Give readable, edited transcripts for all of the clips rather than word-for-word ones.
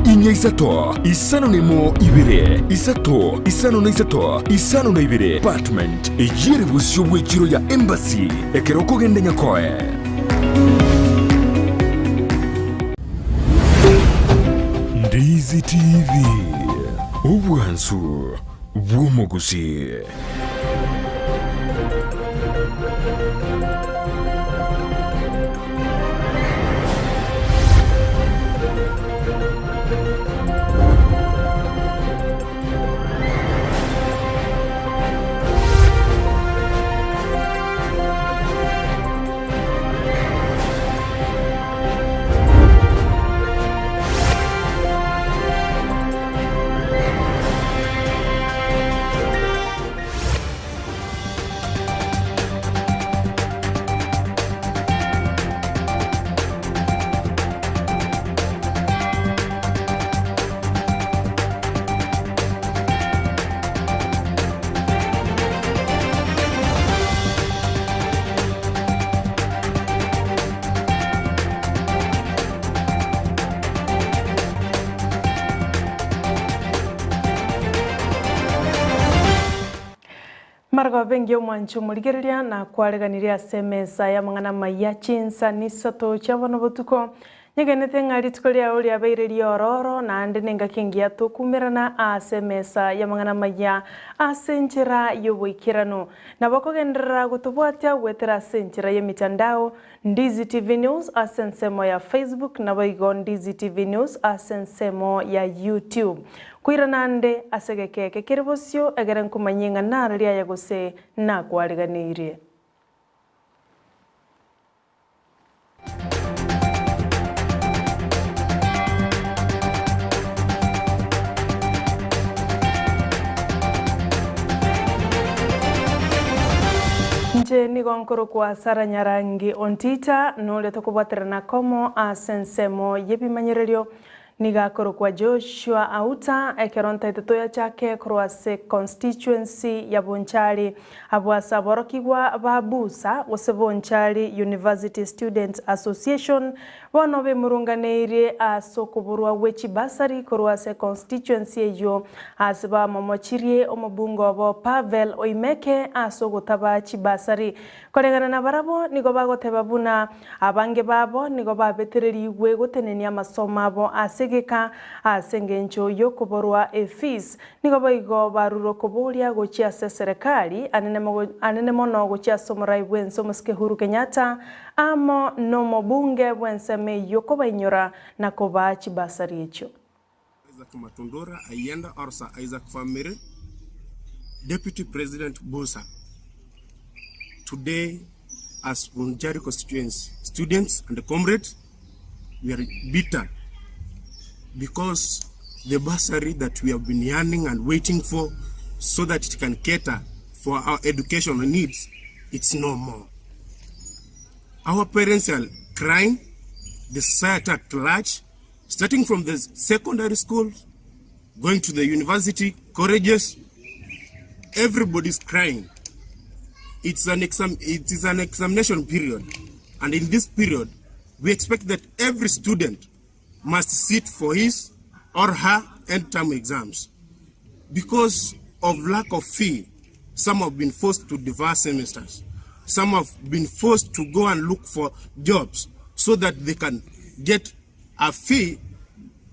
Inya isato, isano nemo ibere, isato, isano na isato, isano na ibere. Apartment eyio ere bosio bw'echiro ya Embassy ekero okogenda Nyakoe. Ndizi TV, obwansu bw'omogusii. Margobe engiya omwancho omorigereria nakwareganirie ase emesa y'amang'ana amaya chinsa nisato chia bono botuko. Nyegenete ng'a rituko riao riabeire riororo, naende nengaki engiya tokumerana ase emesa y'amang'ana amaya ase enchera y'oboikeranu. Nabo okogenderera gotobwatia goetera ase enchera y'emitandao, Ndizi TV News ase ensemo ya Facebook naboigo Ndizi TV News ase ensemo ya YouTube. Koirana ande ase egeka eke kere bosio egere nkomanyie ng'a naro riaye gose nakwariganeirie. Inche nigo nkorokwa Sarah Nyarangi Ontita, noria tokobwaterana komo ase ensemo y'ebimanyererio. Nigo akorokwa Joshua Auta, ekero ntaete toyachake korwa ase constituency ya Bonchari. Abwo ase aborokigwa ba Busa, gose Bonchari University Students Association, bono bemurunganeirie ase okoborwa gwe chibasari korwa ase constituency eyio, ase bamomochirie omobunge obo Pavel Oimeke ase ogotaba chibasari. Koreng'ana nabarabwo nigo bagoteba buna abange babo nigo babetererigwe gotenenia amasomo abo ase egeka ase engencho y'okoborwa efees. Nigo boigo barure okoboria gochia ase eserekari anene mono gochia ase omorai bw'ense omosike Uhuru Kenyatta amo nomobunge bw'ensemo eyio kobainyora na kobaa chibasari echio. Isaac Matundura Ayienda or Sir Isaac Family, Deputy President Busa. Today as Bonchari constituency students and comrades, we are bitter because the bursary that we have been yearning and waiting for so that it can cater for our educational needs, it's no more. Our parents are crying, the society at large, starting from the secondary school, going to the university, colleges, everybody's crying. It's an exam, it is an examination period. And in this period, we expect that every student must sit for his or her end term exams. Because of lack of fee, some have been forced to defer semesters. Some have been forced to go and look for jobs so that they can get a fee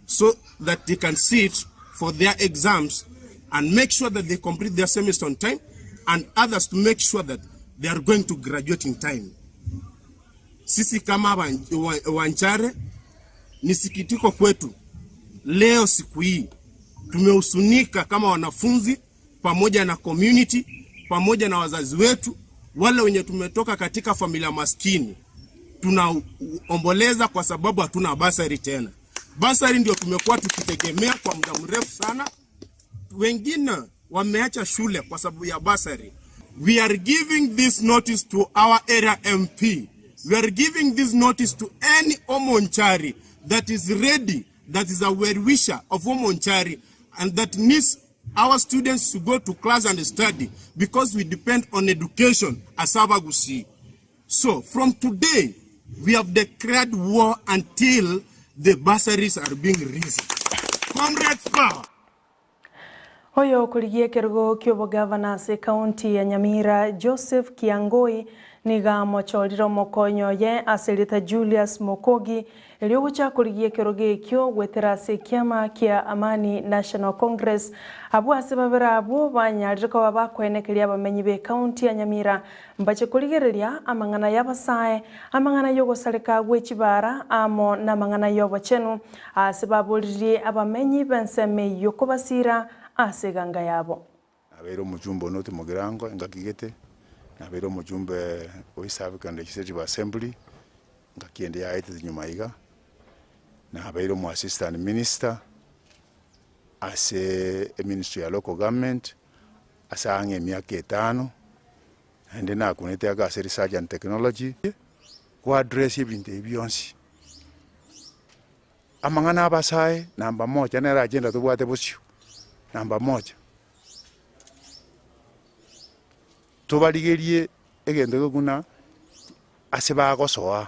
so that they can sit for their exams and make sure that they complete their semester on time and others to make sure that they are going to graduate in time. Sisi kama Wanchare ni sikitiko kwetu leo siku hii tumehusunika kama wanafunzi pamoja na community pamoja na wazazi wetu wale wenye tumetoka katika familia maskini tunaomboleza kwa sababu hatuna basari tena. Basari ndio tumekuwa tukitegemea kwa muda mrefu sana. Wengine wameacha shule kwa sababu ya basari. We are giving this notice to our area MP. We are giving this notice to any Omonchari that is ready, that is a well-wisher of Omonchari and that needs our students to go to class and study because we depend on education as Abagusii. So from today, we have declared war until the bursaries are being released. Comrades power! Oyo okorigia ekerogo ki'obogavana ase ekaunti ya Nyamira, Joseph Kiangoi, nigo amochorire omokonyi oye ase erieta Julius Mokogi, erio gocha korigia ekerogo ekio goetera ase ekiama kia Amani National Congress. Abwo ase babere abwo banyarire koba bakoenekeria abamenyi b'ekaunti ya Nyamira Mbache korigereria amang'ana y'abasae, amang'ana y'ogosareka gwe chibara, amo namang'ana y'obochenu, aase baboririe abamenyi b'ensemo eyio kobasiira ase eganga yabo. Nabeire omochumbe one otimogirango engaki gete, nabeire omochumbe o East African Legislative Assembly engaki ende yaetete nyuma iga, nabeire omo assistant minister ase eministry ya local government. Ase ang'e emiaka etano, naende nakunete ake ase research and technology, ko address ebinto ebi bionsi. Amang'ana abasae namba moja nere agenda tobwate bosio, namba moja. Tobarigerie egento eke buna ase bagosoa,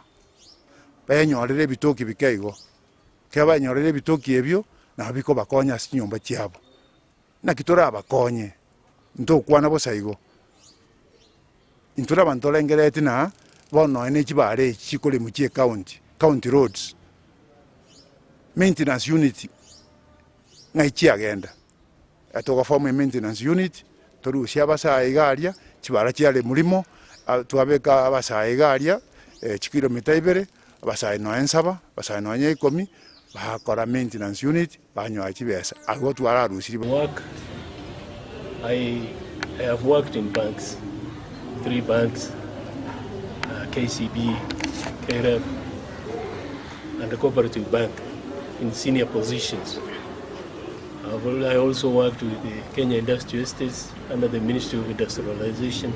benyorere ebitoki bike igo, ekero banyorire ebitoki ebio, nabo bikobakonya ase chinyomba chiabo. Naki torabakonye? Ntokwana bosa igo. Intwe nabanto torengereretie na bono nonya ne chibara echi chikoremwa chie county, county roads, maintenance unit ng'ai chiagenda? Toga form a maintenance unit, torusie abasae iga aria, chibara chiaremwa rimo, twabeka abasae iga aria chikilomita ibere, abasae nonya nsaba, abasae nonya ikomi, bakora maintenance unit. Banywa chibesa, agwo twararusirie. Work, I I have worked in banks, three banks, uh, KCB, KREB, and the Cooperative Bank in senior positions. I've, I also worked with the Kenya Industrial Estates under the Ministry of Industrialization.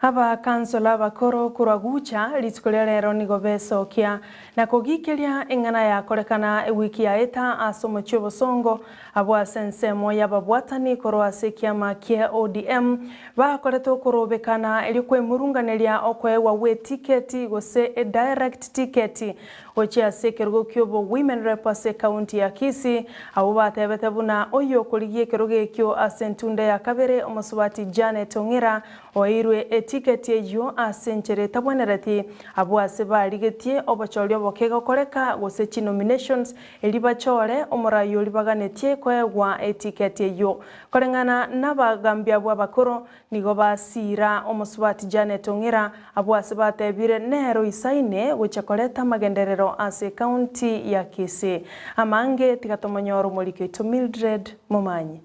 Abakansola abakoro korwa Gucha rituko ria rero nigo besokia na kogikeria eng'ana yakorekana ewiki yaeta ase omochie obosongo abwo ase ensemo y'ababwatani korwa ase ekiama kia ODM bakorete okorobekana erio kwemurunganeria okoegwa gwe tiketi gose edirect ticket Gochia ase ekerogo ki'obo Women Rep ase ekaunti ya Kisii, abwo batebete buna oyio okorigia ekerogo ekio ase entunda ya kabere omosubati Janet Ong'era oeirwe etiketi eyio ase enchera etabwenereti abwo ase barigetie obochori oboke gokoreka gose chinominations erio bachore omorai oria baganetie koegwa etiketi eyio. Koreng'ana nabagambi abwo abakoro Nigo basiira omosubati Janet Ong'ira, abwo ase batebire nere oisaine gochia koreta amagenderero ase ekaunti ya Kisii. Amange tiga tomonyore omoriki oito Mildred Momanyi.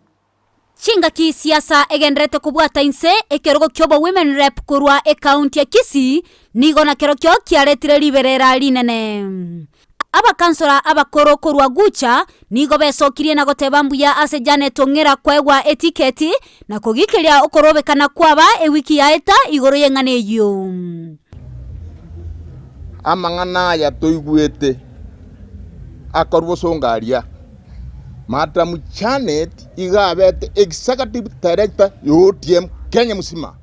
Chingaki siasa egendererete kobwata inse ekerogo ki'obo Women Rep korwa ekaunti ya Kisii nigo nakerokio kiaretire riberera rinene. Abakansora abakoro korwa Gucha nigo besokirie na goteba mbuya ase Janet Ong'era koegwa etiketi na kogikeria okorobekana kwaba ewiki yaeta igoro y'eng'ana eyio. Amang'ana aya toigwete akorwa bosongo aria, Madam Janet iga abete Executive Director ya ODM Kenya mosima.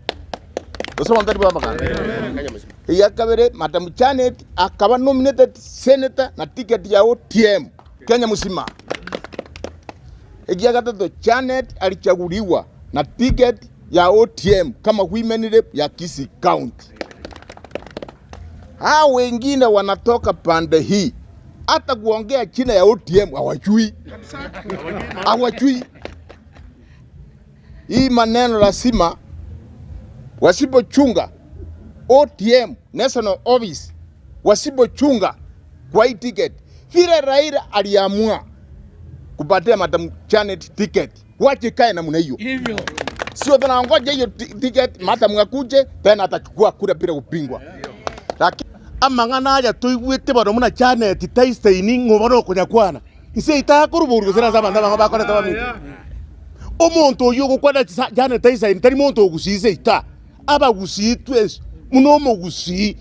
Gose abanto tari b'amaganda. Eya kabere, Madam Janet akaba nominated senator na ticket ya ODM Kenya mosima. Ekia gatato, Janet alichaguliwa na ticket ya ODM kama women rep ya Kisii County. Hao wengine wanatoka pande hii hata kuongea jina ya ODM hawajui, hawajui. Hii maneno lazima wasipochunga ODM National Office wasipochunga kwa hii ticket, vile Raila aliamua kupatia Madam Janet ticket, wache ikae namna hiyo, sio tunangoja hiyo ticket Madam akuje tena atachukua kura bila kupingwa. Lakini Amang'ana aya toigwete bono buna Janet taisaini ng'o bono okonyakwana. Inse itakoruborwa gose nase abanto abang'ao bakorete baminto. Omonto oyio ogokwana Janet taisaini tari monto ogusii inse ita. Abagusii twensi buna omogusii,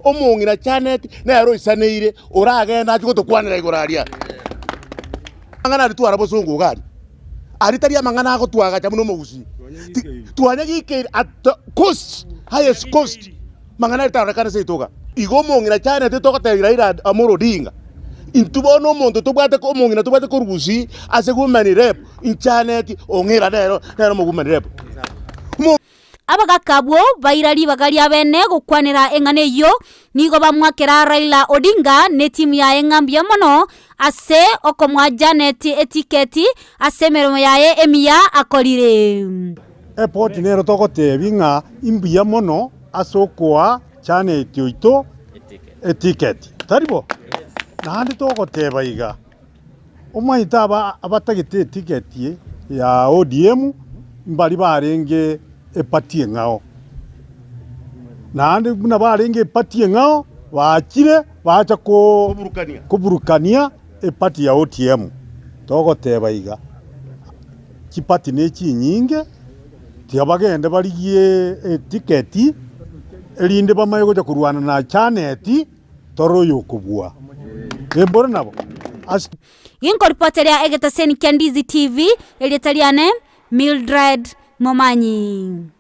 omong'ina Janet nere oisaneire oragende achie gotokwanera igoro aria. Amang'ana aria twara bosongo iga aria, aria tari amang'ana agotwagacha buna omogusii. Twanyagikeire at the cost, highest cost, mang'ana aria tarorekane seito iga. Igo omong'ina Janet togotebia Raila Amolo Odinga. Intwe bono omonto tobwate omong'ina tobwate korwa gusii ase women rep inchaneti ong'ira nero nere omo women rep. Omo. Abagaka abwo baira ribaga riabene gokwanera eng'ana eyio, nigo bamwakera Raila Odinga netimu yaye ng'a mbuya mono ase okomoa Janet etiketi ase emeremo yaye emiya akorire. Epoti nero togotebia ng'a imbuya mono ase okoa Janet oito etiketi, tari bo? Naende togoteba iga, omanyete aba abatagete etiketi ya ODM mbari barenge eparty eng'ao. Naende buna barenge eparty eng'ao, bachire bacha ko koburukania eparty ya ODM. Togoteba iga, chiparty ne chinyinge, tiga bagende barigie etiketi, erinde bamanye gocha korwana na Janet, tore oyokobua. Embore nabo. Ase. Ginkoripoteria egetaseni kia Ndizi TV, erieta riane Mildred Momanyi.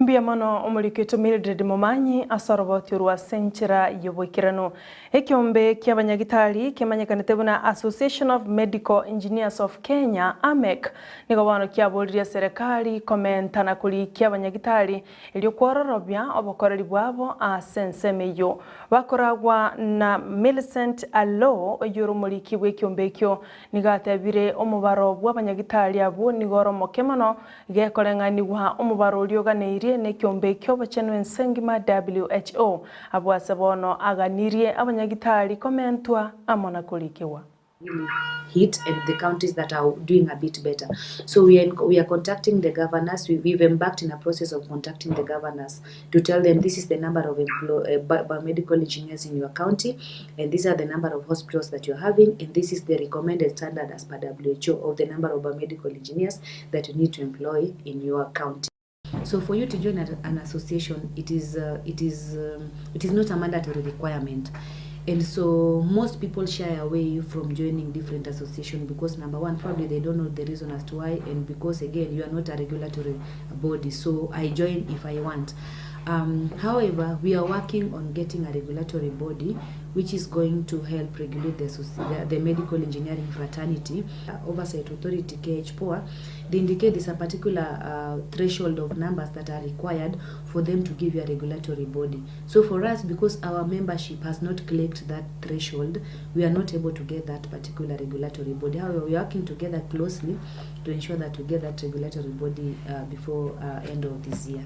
Mbuya mono omoriki oito Mildred Momanyi ase oroboti orwo ase enchera y'oboikeranu. Ekeombe ki'abanyagitari kemanyekanete buna Association of Medical Engineers of Kenya, AMEC, nigo bono kiaboririe eserekari komenta na korikia abanyagitari erio kwororobia obokoreri bwabo ase ensemo eyio. Bakoragwa na Millicent Aloo oyio ore omoriki bw'ekeombe ekio nigo atebire omobaro bw'abanyagitari abwo nigo ore omoke mono Gekoreng'anigwa omobaro oria oganeirie nekeombe ki'obochenu ense engima WHO, abwo ase bono aganirie abanyagitari komentwa amo na korikigwa. really hit and the counties that are doing a bit better. So we are, in, we are contacting the governors. We, we've embarked in a process of contacting the governors to tell them this is the number of emplo- uh, biomedical engineers in your county, and these are the number of hospitals that you're having, and this is the recommended standard as per WHO of the number of biomedical engineers that you need to employ in your county. So for you to join an association, it is, uh, it is, um, it is not a mandatory requirement. And so most people shy away from joining different associations because number one, probably they don't know the reason as to why, and because again, you are not a regulatory body. So I join if I want. Um, however, we are working on getting a regulatory body which is going to help regulate the, the, the medical engineering fraternity. Uh, Oversight Authority, KHPOA, they indicate there's a particular uh, threshold of numbers that are required for them to give you a regulatory body. So for us, because our membership has not clicked that threshold, we are not able to get that particular regulatory body. However, we are working together closely to ensure that we get that regulatory body uh, before uh, end of this year.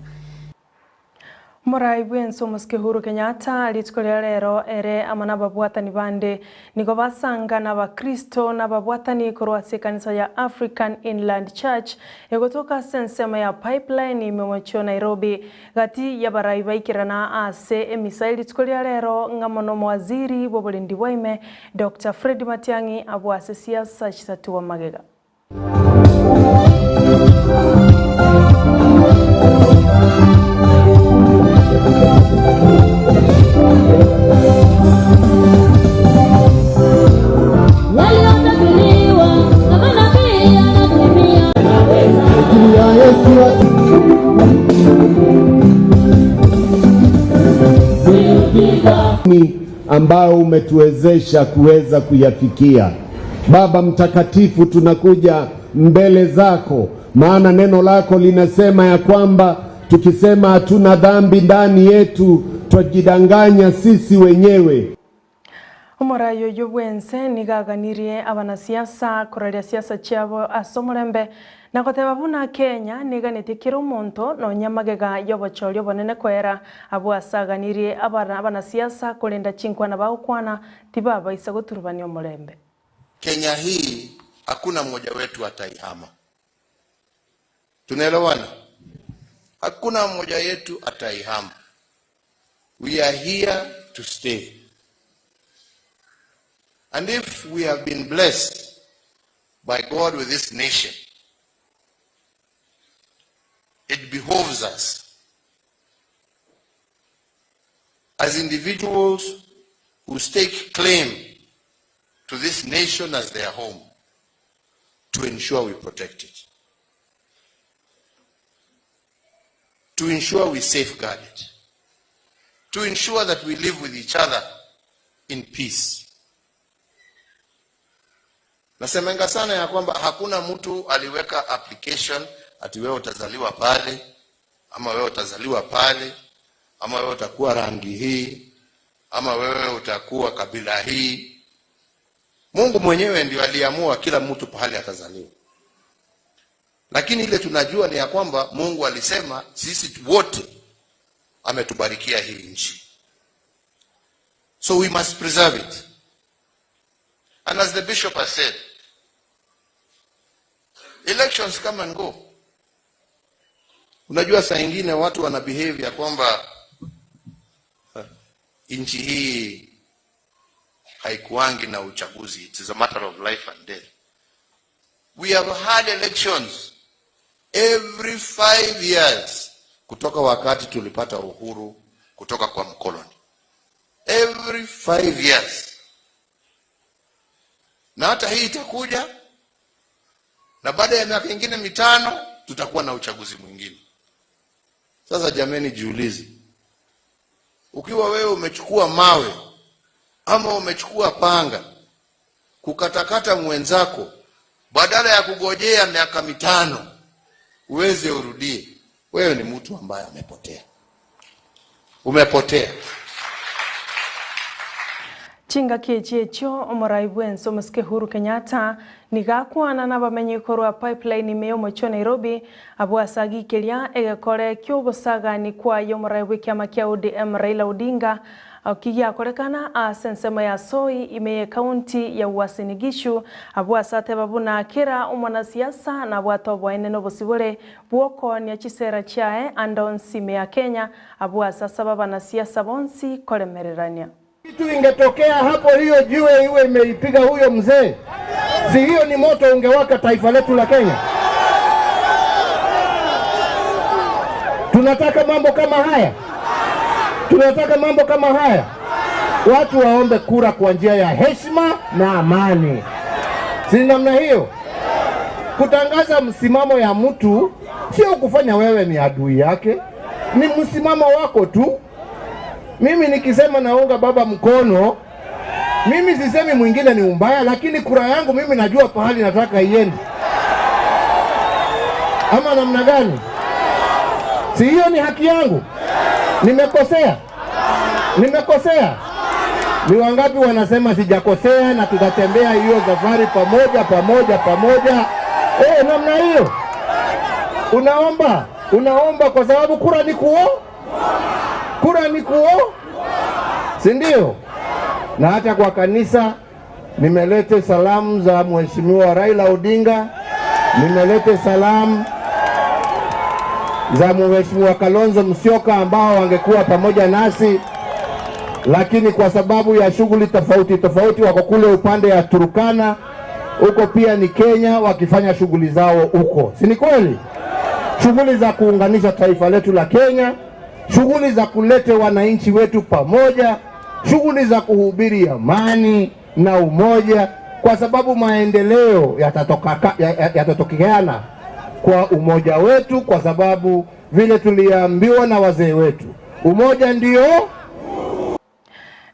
Omorai bw'ense omosike Uhuru Kenyatta rituko ria rero ere amo nababwatani bande nigo basanga nabakristo nababwatani korwa ase ekanisa ya African Inland Church egotoka ase ensemo ya Pipeline ime omochie o Nairobi. Gati y'abarai baikerana ase emisa ye rituko ria rero ng'amo nomowaziri bw'oborendi bwa ime Doctor Fred Matiang'i abwo ase siasa chitatiwa magega. Ambao umetuwezesha kuweza kuyafikia. Baba Mtakatifu, tunakuja mbele zako, maana neno lako linasema ya kwamba tukisema hatuna dhambi ndani yetu twajidanganya sisi wenyewe. Omorai oyio bw'ense nigo aganirie abanasiasa koraria siasa chiabo ase omorembe na goteba buna Kenya neganetie kera omonto nonya magega y'obochori obonene koera abwo ase aganirie abanasiasa korenda chinkwana bagokwana tibabaisa goturubania omorembe. Kenya hii hakuna mmoja wetu ataihama. Tunaelewana? Hakuna mmoja yetu ataihama. We are here to stay. And if we have been blessed by God with this nation, it behoves us as individuals who stake claim to this nation as their home to ensure we protect it, to ensure we safeguard it, to ensure that we live with each other in peace. Nasemenga sana ya kwamba hakuna mtu aliweka application ati wewe utazaliwa pale ama wewe utazaliwa pale ama wewe utakuwa rangi hii ama wewe utakuwa kabila hii. Mungu mwenyewe ndio aliamua kila mtu pahali atazaliwa, lakini ile tunajua ni ya kwamba Mungu alisema sisi wote ametubarikia hii nchi, so we must preserve it. And as the bishop has said, elections come and go. Unajua saa ingine watu wana behave ya kwamba nchi hii haikuangi na uchaguzi. It is a matter of life and death. We have had elections every 5 years kutoka wakati tulipata uhuru kutoka kwa mkoloni, every 5 years, na hata hii itakuja, na baada ya miaka ingine 5 tutakuwa na uchaguzi mwingine. Sasa jameni, jiulize, ukiwa wewe umechukua mawe ama umechukua panga kukatakata mwenzako, badala ya kugojea miaka 5 uweze urudie, wewe ni mtu ambaye amepotea, umepotea. Chingaki echi echio omorai bwense omosike Uhuru Kenyatta nigakwana n'abamenyi korwa pipeline ime y'omochi wa Nairobi abwo ase agikeria egekore kia obosagani kwaye omorai bwa ekiama kia ODM Raila Odinga kigiakorekana ase ensemo ya Soi ime ye county ya Uasin Gishu abwo ase ateba buna kera omwanasiasa nabwate oboene na obosibore bwokonia chisera chiaye ande onsi ime ya Kenya abwo ase asaba abanasiasa bonsi koremererania. Kitu ingetokea hapo, hiyo jiwe iwe imeipiga huyo mzee, si hiyo ni moto ungewaka taifa letu la Kenya? Tunataka mambo kama haya? Tunataka mambo kama haya? Watu waombe kura kwa njia ya heshima na amani, si namna hiyo? Kutangaza msimamo ya mtu sio kufanya wewe ni adui yake, ni msimamo wako tu. Mimi nikisema naunga baba mkono, mimi sisemi mwingine ni umbaya, lakini kura yangu mimi najua pahali nataka iende, ama namna gani? Si hiyo ni haki yangu? Nimekosea? Nimekosea? Ni wangapi wanasema sijakosea na tutatembea hiyo safari pamoja pamoja pamoja? Eh, namna hiyo. Unaomba, unaomba kwa sababu kura ni kuo, kura ni kuo, si ndio? Na hata kwa kanisa nimelete salamu za Mheshimiwa Raila Odinga, nimelete salamu za Mheshimiwa Kalonzo Musyoka ambao wangekuwa pamoja nasi, lakini kwa sababu ya shughuli tofauti tofauti wako kule upande ya Turkana, huko pia ni Kenya, wakifanya shughuli zao huko, si ni kweli? Shughuli za kuunganisha taifa letu la Kenya, shughuli za kulete wananchi wetu pamoja, shughuli za kuhubiri amani na umoja, kwa sababu maendeleo yatatokeana kwa umoja wetu, kwa sababu vile tuliambiwa na wazee wetu, umoja ndio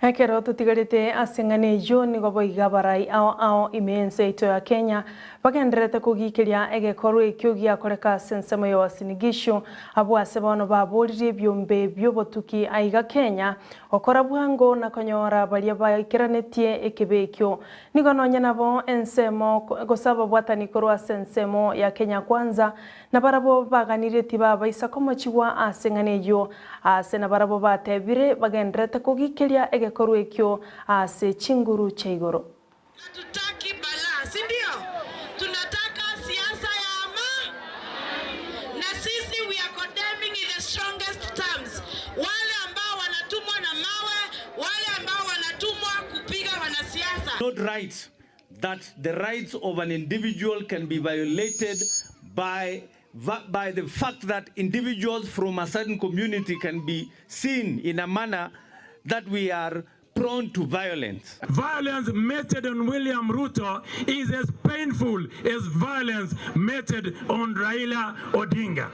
Ekero tutigarite aseng'ani eyo nigo boiga barai ao ao ime ense yaito ya Kenya bagenderete kogikeria egekorwa ekio giakoreka ase ensemo ya Uasin Gishu abwo ase bono baboririe ebiombe bia obotuki aiga Kenya gokora bwango na konyora baria baikeranetie ekebe ekio nigo nonye nabo ensemo gose ababwatani korwa ase ensemo ya Kenya Kwanza na barabwo baganirie tibabaisa komochigwa ase eng'ani eywo ase na barabwo batebire bagenderete kogikeria egekorwa ekio ase chinguru chia igoro. Hatutaki balaa, si ndio? Tunataka siasa ya ama, na sisi we are condemning in the strongest terms wale ambao wanatumwa na mawe, wale ambao wanatumwa kupiga wanasiasa. Not right that the rights of an individual can be violated by the fact that individuals from a certain community can be seen in a manner that we are prone to violence. Violence meted on William Ruto is as painful as violence meted on Raila Odinga.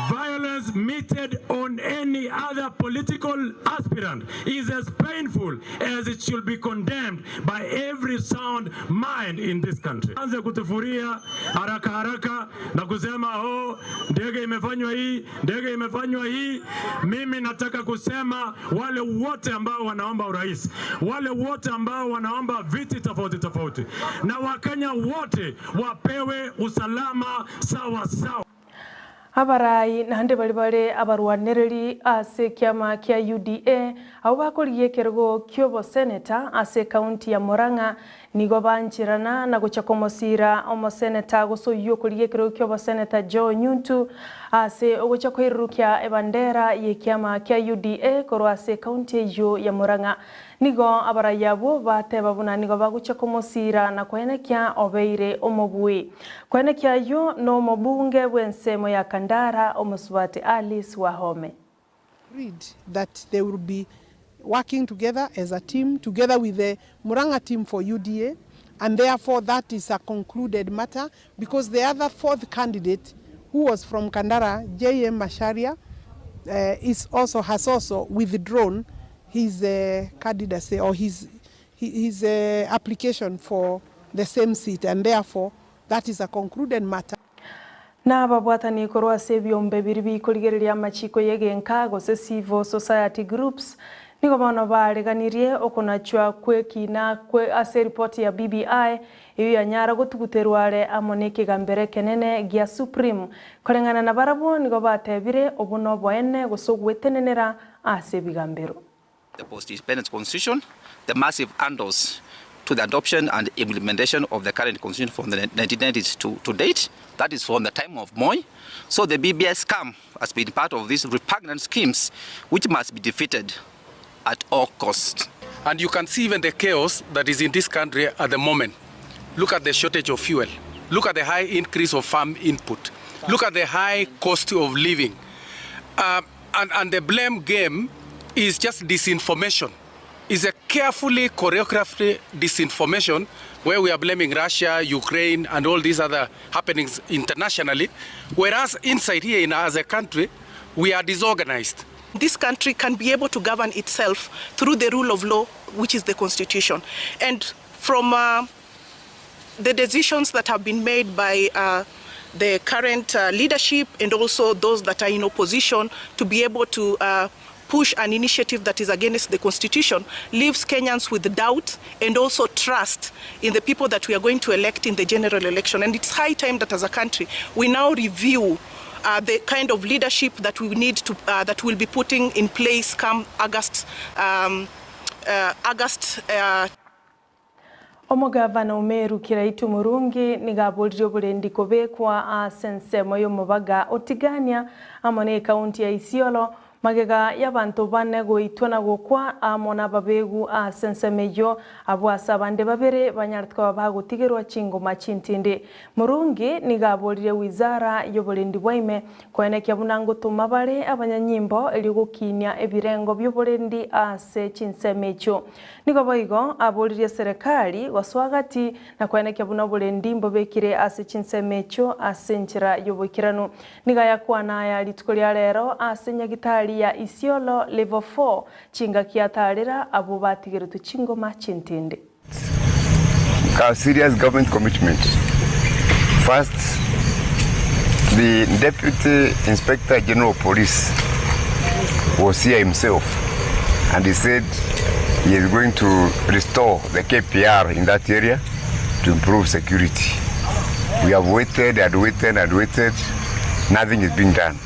Violence meted on any other political aspirant is as painful as it should be condemned by every sound mind in this country. Anze kutufuria haraka haraka na kusema oh, ndege imefanywa hii, ndege imefanywa hii. Mimi nataka kusema wale wote ambao wanaomba urais, wale wote ambao wanaomba viti tofauti tofauti, na Wakenya wote wapewe usalama sawa sawa. Abarai naende baria bare abarwanereri ase ekiama kia UDA abwo bakorigia ekerogo ki'oboseneta ase ekaunti ya Murang'a nigo bancherana na gocha komosira omoseneta gose oyio okorigia ekerogo ki'oboseneta Joe Nyuntu ase ogocha koirurukia ebandera y'ekiama kia UDA korwa ase ekaunti eyio ya Murang'a. Nigo abarai abwo bateba buna nigo bagochia komosiira na koenekia obeire omobui. Koenekia ayio nomobunge bw'ensemo ya Kandara, omosubati Alice Wahome. Agreed that they will be working together as a team, together with the Murang'a team for UDA, and therefore that is a concluded matter because the other fourth candidate who was from Kandara, JM Macharia, uh, is also, has also withdrawn his uh, candidacy or his, his uh, application for the same seat and therefore that is a concluded matter. Nababwatani korwa ase ebiombe biria bikorigereria amachiko y'egenka gose civil society groups nigo bono bareganirie okonachwa kw'ekina kwe ase eripoti ya BBI eyio yanyara gotuguterwa are amo nekegambero ekenene gia Supreme. Koreng'ana nabarabwo nigo batebire obwo noboene gose ogwetenenera ase ebigambero. The post-independence constitution, the massive handles to the adoption and implementation of the current constitution from the 1990s to, to date, that is from the time of Moi. So the BBI scam has been part of these repugnant schemes which must be defeated at all costs. And you can see even the chaos that is in this country at the moment. Look at the shortage of fuel. Look at the high increase of farm input. Look at the high cost of living. Uh, and, and the blame game is just disinformation. It's a carefully choreographed disinformation where we are blaming Russia, Ukraine, and all these other happenings internationally, whereas inside here in, as a country, we are disorganized. This country can be able to govern itself through the rule of law, which is the constitution. And from uh, the decisions that have been made by uh, the current uh, leadership and also those that are in opposition to be able to uh, push an initiative that is against the constitution leaves Kenyans with doubt and also trust in the people that we are going to elect in the general election. And it's high time that as a country we now review uh, the kind of leadership that we need to, uh, that we'll be putting in place come August, um, uh, August uh, Omogavana o Meru Kiraitu Murungi nigo aboririe oborendi kobekwa ase ensemo y'omobaga o Tigania amo ne ekaunti ya Isiolo Magega y'abanto bane goitwa na gokwa amo nababegu ase ensemo eyio, abwo ase abande babere banyarete koba bagotigerwa chingoma chintindi. Murungi nigo aboririe wizara y'oborendi bwa ime koenekia buna ngotoma bare abanyanyimbo erio gokinia ebirengo bi'oborendi ase chinsemo echio. Nigo boigo aboririe eserekari gosoa gati na koenekia buna oborendi mbobekire ase chinsemo echio ase enchera y'oboikeranu. Nigo ayakwana aya rituko ria rero ase nyagitari ya Isiolo Level 4 chingaki atarera abwo batigeretwe chingoma chintindi. Ka serious government commitment. First, the Deputy Inspector General of Police was here himself and he said he is going to restore the KPR in that area to improve security. We have waited and waited and waited, nothing is being done.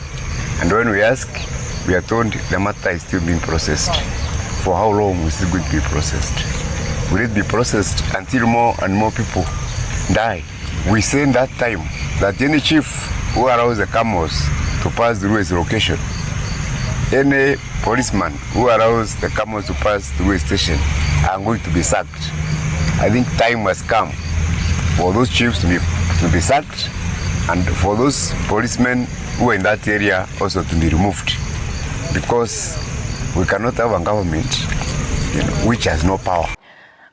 And when we ask, we are told the matter is still being processed. For how long is it going to be processed? Will it be processed until more and more people die? We say in that time that any chief who allows the camels to pass through his location, any policeman who allows the camels to pass through a station are going to be sacked. I think time has come for those chiefs to be, to be sacked and for those policemen who are in that area also to be removed because we cannot have a government you know, which has no power.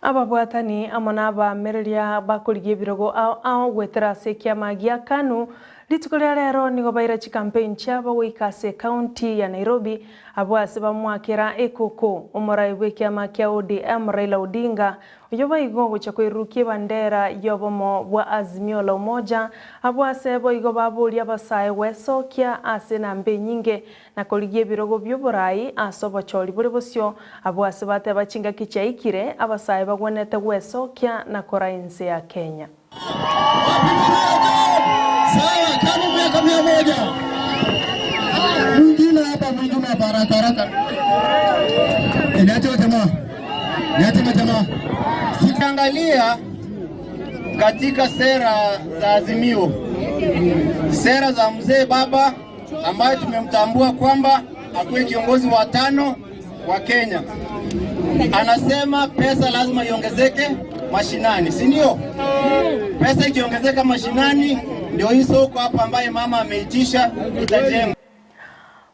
Ababwatani amo nabaamereria bakorigia ebirogo ao ao goetera ase ekiama gia Kanu. Rituko ria rero nigo baira chicampaign chiabo goika ase ecounty ya Nairobi abwo ase bamoakera ekoko omorai bw'ekiama kia ODM Raila Odinga Oyio boigo ogochia koirurukia ebandera y'obomo bwa Azimio la Umoja, abwo ase boigo baborie abasae gwesokia ase enamba enyinge na korigia ebirogo bi'oborai ase obochori bore bosio, abwo ase bateba chingaki chiaikire abasae bagwenerete gwesokia na koraa ense ya Kenya. Sawa, kama miaka 100. Mwingine hapa, mwingine hapa, haraka haraka. Niache jamaa, niache majamaa. Sikiangalia katika sera za Azimio, sera za mzee baba ambaye tumemtambua kwamba akuwe kiongozi wa tano wa Kenya, anasema pesa lazima iongezeke mashinani, si ndio? Pesa ikiongezeka mashinani, ndio hii soko hapa ambaye mama ameitisha itajengwa.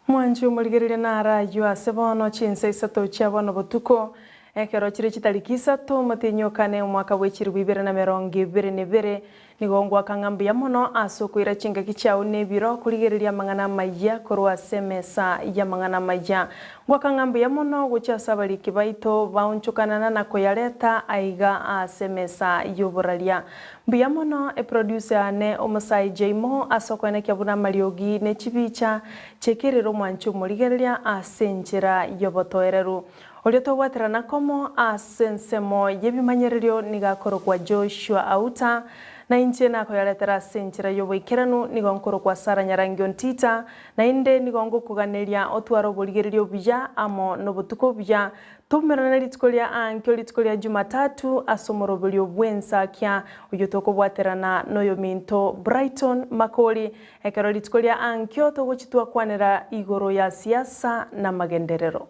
Mwanche omorigereria naro ayio ase bono chinsa isato chia bono botuko, ekero chire chitariki isato omotienyi o kane omwaka bwe chilifu ibere na emerongo ebere na ebere, Nigo ngoaka ng'a mbuya mono ase okoira chingaki chiao nebiro korigereria amang'ana amayia korwa ase emesa y'amang'ana amayia. Ngoaka ng'a mbuya mono gochia ase abariki baito baonchokanana na koyareta aiga ase emesa y'oboraria. Mbuya mono eproducer yane omosae Jaymo ase okoenekia buna amariogi ne chibicha chiakerire omwanchi omorigereria ase enchera y'obotoereru. Oria tobwaterana komo ase ensemo y'ebimanyererio nigo akorokwa Joshua Auta, na inche nakoyaretera ase enchera y'oboikeranu, nigo nkorokwa Sarah Nyarangi Ontita, naende nigo ngokoganeria otware oborigereria obuya amo nobotuko obuya. Toumerane rituko ria ankio rituko ria Jumatatu ase omoroberio bw'ensakia oyio tokobwaterana noyominto Brighton Makori, ekero rituko ria ankio togochi twakwanera igoro ya siasa namagenderero.